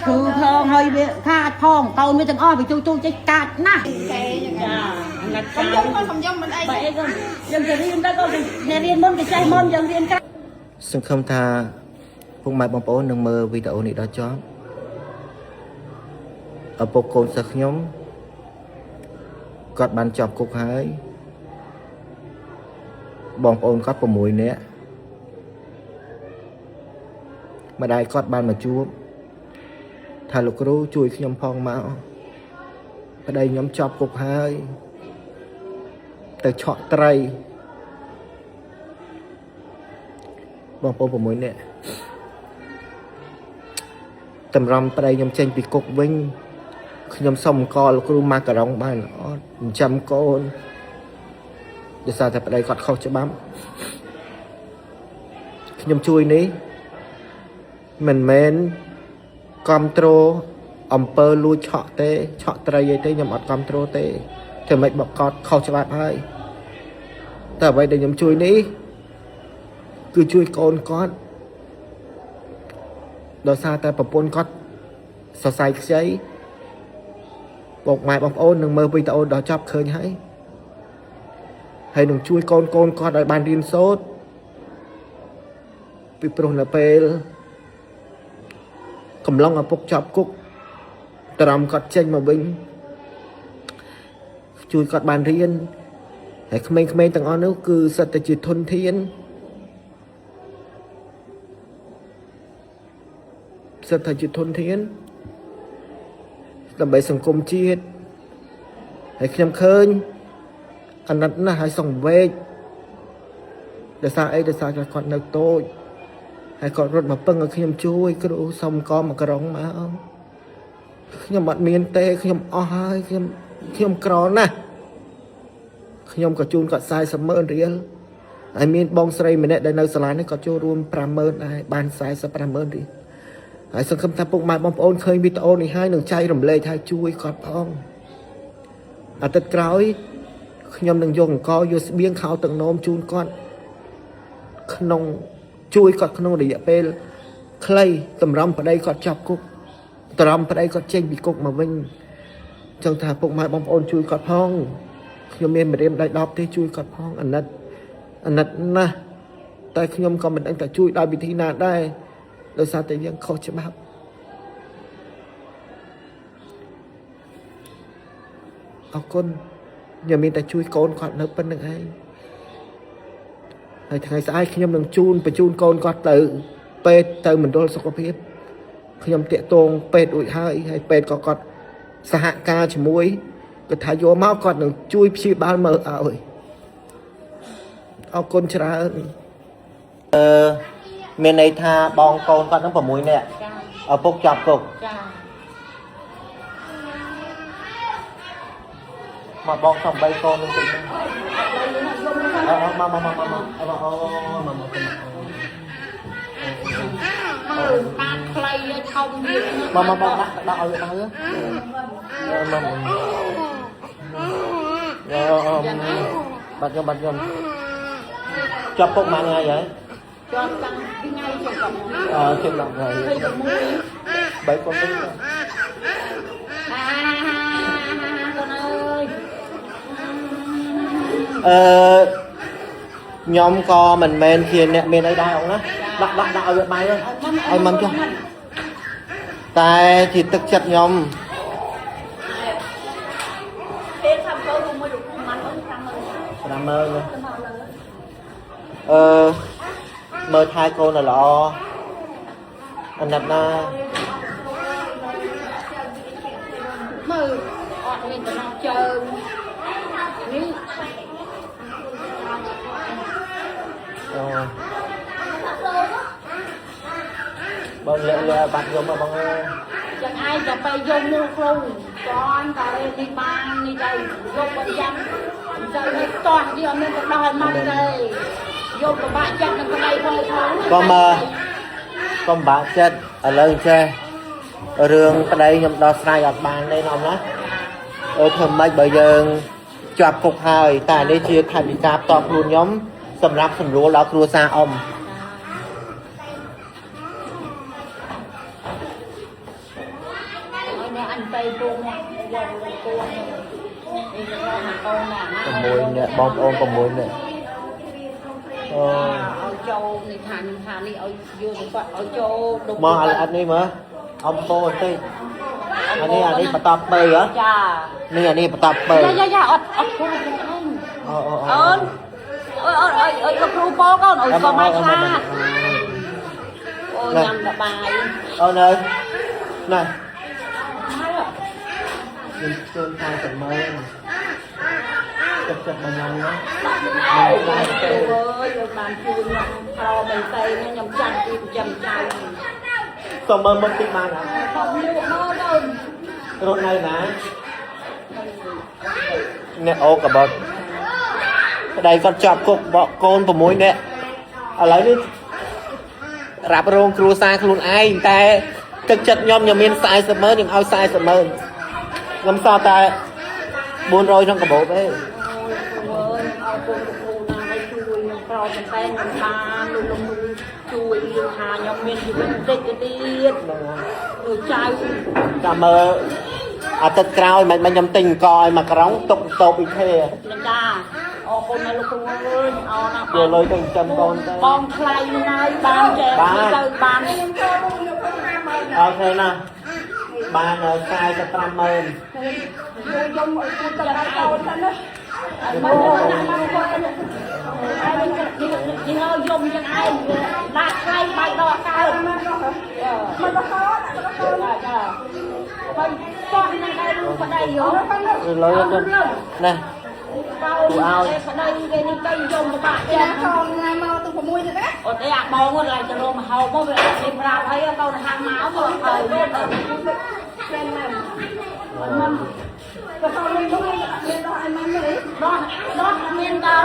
ឈឺផងហើយវាខាតផងកូនវាទាំងអស់វាទូទូចេះកាតណាស់ គេយ៉ាង ចា ណា ណាត់ កុំយំកូនកុំយំមិនអី បើអីក៏យើងទៅរៀនទៅក៏អ្នករៀនមុនគេចេះមុនយើងរៀនក្រោយ សង្ឃឹមថាពុកម៉ែបងប្អូននឹងមើលវីដេអូនេះដល់ចប់ឪពុកកូនសិស្សខ្ញុំគាត់បានជាប់គុកហើយបងប្អូនគាត់6នាក់ម្ដាយគាត់បានមកជួបថាលោកគ្រូជួយខ្ញុំផងមកប្តីខ្ញុំជាប់គុកហើយទៅឆក់ត្រី បងប្អូន6នាក់តម្រាំប្តីខ្ញុំចេញពីគុកវិញខ្ញុំសុំអង្គលោកគ្រូម៉ាការ៉ុងបានអត់ចិញ្ចឹមកូនដោយសារតែប្តីគាត់ខុសច្បាប់ខ្ញុំជួយនេះមិនមែនគ្រប់ត្រូលអំពើលួចឆក់ទេឆក់ត្រីអីទេខ្ញុំអត់គ្រប់ត្រូលទេធ្វើម៉េចបកកត់ខុសច្បាប់ហើយតែអ្វីដែលខ្ញុំជួយនេះ គឺជួយកូនគាត់ដោយសារតែប្រពន្ធគាត់សរសៃខ្ចីបងម៉ែបងប្អូននឹងមើលវីដេអូដល់ចប់ឃើញហើយហើយនឹងជួយកូនកូនគាត់ឲ្យបានរៀនសូត្រពីព្រោះនៅពេលកំឡុងឪពុកជាប់គុកត្រំគាត់ចេញមកវិញជួយគាត់បានរៀនហើយក្មេងៗទាំងអស់នោះគឺសិតតែជាធនធាន សិតថាជាធនធានដើម្បីសង្គមជាតិហើយខ្ញុំឃើញអាណិតណាស់ហើយសង្វេគដោយសារអីដោយសារគាត់នៅតូចហើយគាត់រត់មកពឹងឲ្យខ្ញុំជួយគ្រូសុំកមកក្រុងមកខ្ញុំអត់មានទេខ្ញុំអស់ហើយខ្ញុំខ្ញុំក្រណាស់ខ្ញុំក៏ជូនគាត់40ម៉ឺនរៀលហើយមានបងស្រីម្នាក់ដែលនៅសាលានេះក៏ចូលរួម50000ដែរបាន45ម៉ឺនរៀល ហើយសង្ឃឹមថាពុកម៉ែបងប្អូនឃើញវីដេអូនេះហើយនឹងចែករំលែកហើយជួយគាត់ផងអាទិត្យក្រោយខ្ញុំនឹងយកអង្គយកស្បៀងខោទឹកនោមជូនគាត់ក្នុងជួយគាត់ក្នុងរយៈពេលខ្លីតម្រាំប្តីគាត់ចាប់គុកតម្រាំប្តីគាត់ចេញពីគុកមកវិញចង់ថាពុកម៉ែបងប្អូនជួយគាត់ផងខ្ញុំមានម្រាមដៃ10ទេជួយគាត់ផងអាណិតអាណិតណាស់តែខ្ញុំក៏មិនដឹងថាជួយដោយវិធីណាដែរដោយសារតែយើងខុសច្បាប់ អរគុណខ្ញុំមានតែជួយកូនគាត់នៅប៉ុណ្្នឹងឯងហើយថ្ងៃស្អែកខ្ញុំនឹងជូនបញ្ជូនកូនគាត់ទៅពេទ្យទៅមណ្ឌលសុខភាពខ្ញុំតាក់ទងពេទ្យរួចហើយហើយពេទ្យក៏គាត់សហការជាមួយគាត់ថាយកមកគាត់នឹងជួយព្យាបាលមើលឲ្យអរគុណច្រើនអឺមានន័យថាបងកូនគាត់នឹង6នាក់ ចា ឪពុកជាប់គុក ចា មកបងសំបីកូននឹងតិចហ្នឹង អើមកមកមកមកមកអូមកមកមក មើលបានខ្លីឲ្យធំទៀត មកមកមកដាក់ដាក់ឲ្យមកមកមកអូបាត់យកបាត់យកចាប់ពុកមួយថ្ងៃហើយ ជាប់តាំងពីថ្ងៃចុះកំ អឺជិតដល់ថ្ងៃ 21 បីកូនវិញ អាកូនអើយ អឺខ្ញុំក៏មិនមែនជាអ្នកមានអីដែរអង្គណាដាក់ដាក់ដាក់ឲ្យវាបាយឲ្យមិនចុះតែជាទឹកចិត្តខ្ញុំ ពេលខាងកូនមួយលោកមិនអូន50000 50000អឺមើលថែកូនឲ្យល្អអាណិតណា មើលអត់មានតំណជើងនេះ អូបងលាក់លាក់បាត់យកមកបងអើយ ចឹងឯងក៏ទៅយកមូលខ្លួនគាត់តែនេះបាននេះដែរយកបើយ៉ាងទៅនេះតោះនេះអត់មានទៅដោះឲ្យមកទេយកពិបាកចិត្តនឹងប្តីផងផង កុំអឺកុំបាក់ចិត្តឥឡូវចេះរឿងប្តីខ្ញុំដោះស្រាយអត់បានទេណំណាអឺធ្វើម៉េចបើយើងជាប់គុកហើយតែនេះជាថវិកាផ្ទាល់ខ្លួនខ្ញុំសម្រាប់សម្រួលដល់គ្រួសារអ៊ំ មកអញទៅពូមកយកគួនេះនេះរកមកកូនណា 6នាក់បងប្អូន6នាក់អូ ឲ្យចូលនេះថាខ្ញុំថានេះឲ្យយកទៅគាត់ឲ្យចូលដុំ មកអាអត់នេះមើលអំពោបន្តិចអានេះអានេះបន្តបើហ៎ ចា នេះអានេះបន្តបើ យ៉ាយ៉ាយ៉ាអត់អត់គួរខ្លួនឯង អូអូ អូនអើយអើយអើយអើយលោកគ្រូពោកូនអើយកុំឲ្យខ្លាចអូញ៉ាំតបាយ អូនអើយណែខ្ញុំជូន40ម៉ឺនទឹកចិត្តរបស់ខ្ញុំណា អើយអើយលោកបានជួយខ្ញុំក្រមែនតើខ្ញុំចាំទីចាំចៅ សូមមើលមុខតិចបានអត់ ខំលក់មកទៅ រត់នៅណាអ្នកអូកបតប្តីគាត់ជាប់គុកបកកូន6នាក់ឥឡូវនេះរ៉ាប់រងគ្រួសារខ្លួនឯងតែទឹកចិត្តខ្ញុំខ្ញុំមាន40ម៉ឺនខ្ញុំឲ្យ40ម៉ឺនខ្ញុំសល់តែ400ក្នុងកាបូបទេ អើយអរគុណលោកគ្រូណាស់ឲ្យជួយខ្ញុំក្រមែនតើខ្ញុំបានលោកលោកគ្រូជួយថាខ្ញុំមានជីវិតបន្តិចទៅទៀតដូចចៅ ចាំមើលអាទិត្យក្រោយមិនមិនខ្ញុំទិញអង្គឲ្យមួយក្រុងទុកតូបអ៊ីខេ នឹងចាអរគុណណាស់លោកគ្រូអើយអរណាស់ យកលុយទៅចិញ្ចឹមកូនទៅ បងថ្លៃនឹងហើយបានចែកទៅបាន អូខេណាបាន45ម៉ឺន យកយកឲ្យគូទៅដល់កូនទៅណាមកមកគាត់នេះនេះនេះហើយយំចឹងឯងដាក់ថ្លៃបាយដកកើតមករហូតមករហូតចាបាយតោះនឹងដែររូបប្តីយោ លុយទៅណា គូឲ្យប្តីគេនេះទៅយំពិបាកចិត្ត កូនណាមកទៅ6ទៀតណា អត់ទេអាបងហ្នឹងឡើងទៅរមហោមកវាអត់នេះប្រាប់អីកូនហាងមកមកហើយ ក៏កូននឹងមានដោះឲ្យម៉ាំទេ ដោះដោះមានតើ